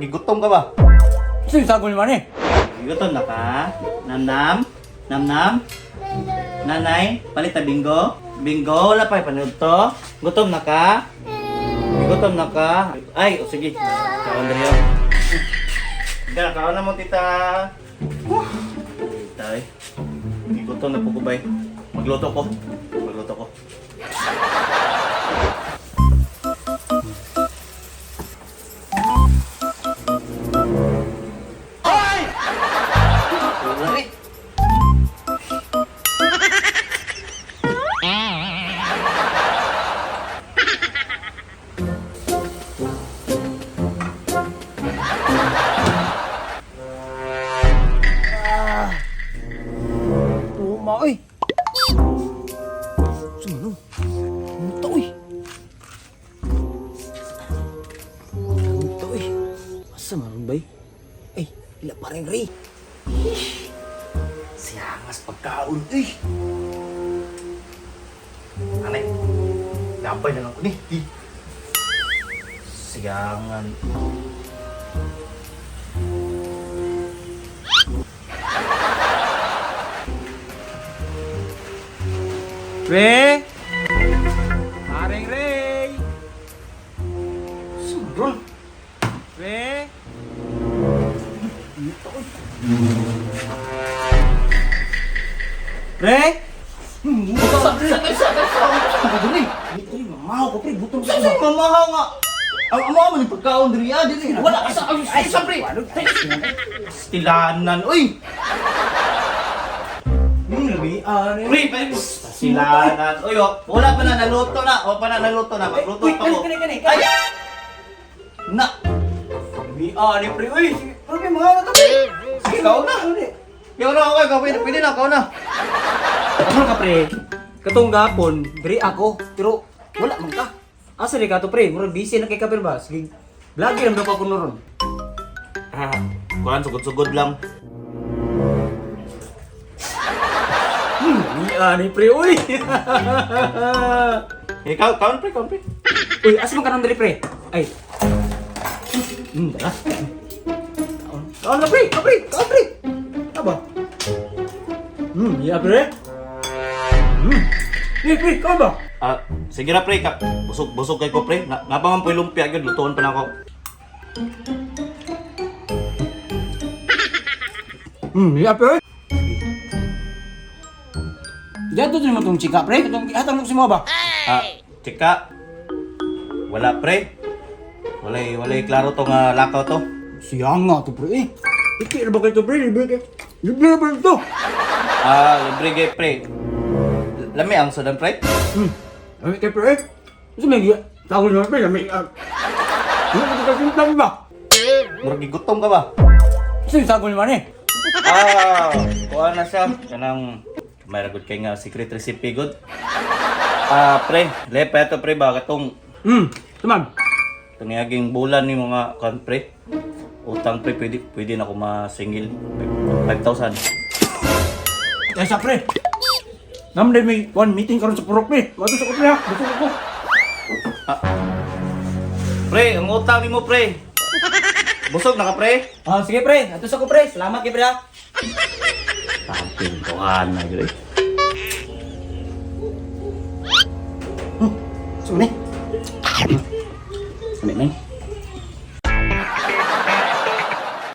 Murag gigutom ka ba? Sino sagol man eh? Gigutom na ka? Namnam? Namnam? Nanay, palit na bingo? Bingo, wala pa panood to. Gutom na ka? Gutom na ka? Ay, o sige. Kaon diri oh. Tita, kaon na mo, tita. Tita, eh. Gigutom na po ko, bay. Magluto ko. Magluto ko. Ay! Tuma oy. Sumano? Unta oy. Unta oy. Asa man bay? Ay, ila pa rin Ray. Siyangas pagkaon, eh. Anay, labay na lang ko ni. Eh. Siyangan. Re! Paring Ray! Sumron. Re! Re! Sa. Mamaw ko pre, gutom Sa mamahaw nga. Ang amo mo ni pagkaon diri ah diri. Wala ka sa ay sa pre. Stilanan, uy. Ani. Pre, Silanan. Uy, oh, wala pa na naluto na. Wala pa na naluto na. Magluto pa ko. Kani, kani, Ay. Na. Ani pre, uy. Sige, pre, mga ano to pre. Sige, ikaw na. Ikaw na, okay, ikaw, pwede, pwede na, ikaw na. Ano ka pre? Katong gapon, diri ako, pero wala man ka. Asa di ka to pre? Murag busy na kay ka pero ba? Sige, vlogger lang daw ko kuno ron. Ah, kuhan, sugod-sugod lang. Ani pre, uy. Ikaw, kaon pre, kaon pre. Uy, asa man ka nang diri pre? Ay. Tara. Kaon. Kaon na pre, kaon pre, kaon pre. Aba. Ya pre. Pre, pre, kaon ba? Ah, sige na pre, ka. Busog, busog kay ko pre. Na, napa man po yung lumpia, gyud, lutuan pa na ako. Ya pre. Diyan to mo tong chika pre, itong hatang mo si mo ba? Ah, chika. Wala pre. Walay, walay klaro to nga lakaw to. Siya nga to pre eh. Iki na ba kayo to pre? Libre kay. Libre ba to? Ah, libre gay pre. Lami ang sudan pre. Lami kay pre eh. Ito may tawag naman pre, lami. Ano ba ito kasi ba? Murag gigutom ka ba? Ito yung sagol naman eh. Ah, kuha na siya. Kanang may ragot kay nga secret recipe good. Ah, pre, lepa to pre ba katong Tumam. Tungayaging bulan ni mga kan pre. Utang pre, pwede, pwede na ako masingil. 5,000. Eh sa pre. Nam day may one meeting karon sa purok pre. Wato sa ko pre ha. Gusto ko. Pre, ang utang nimo pre. Busog na ka pre. Ah, sige pre. Ato sa ko pre. Salamat kay pre ha. Tamping tuhan na gyud. eh. Sumani. Ano man?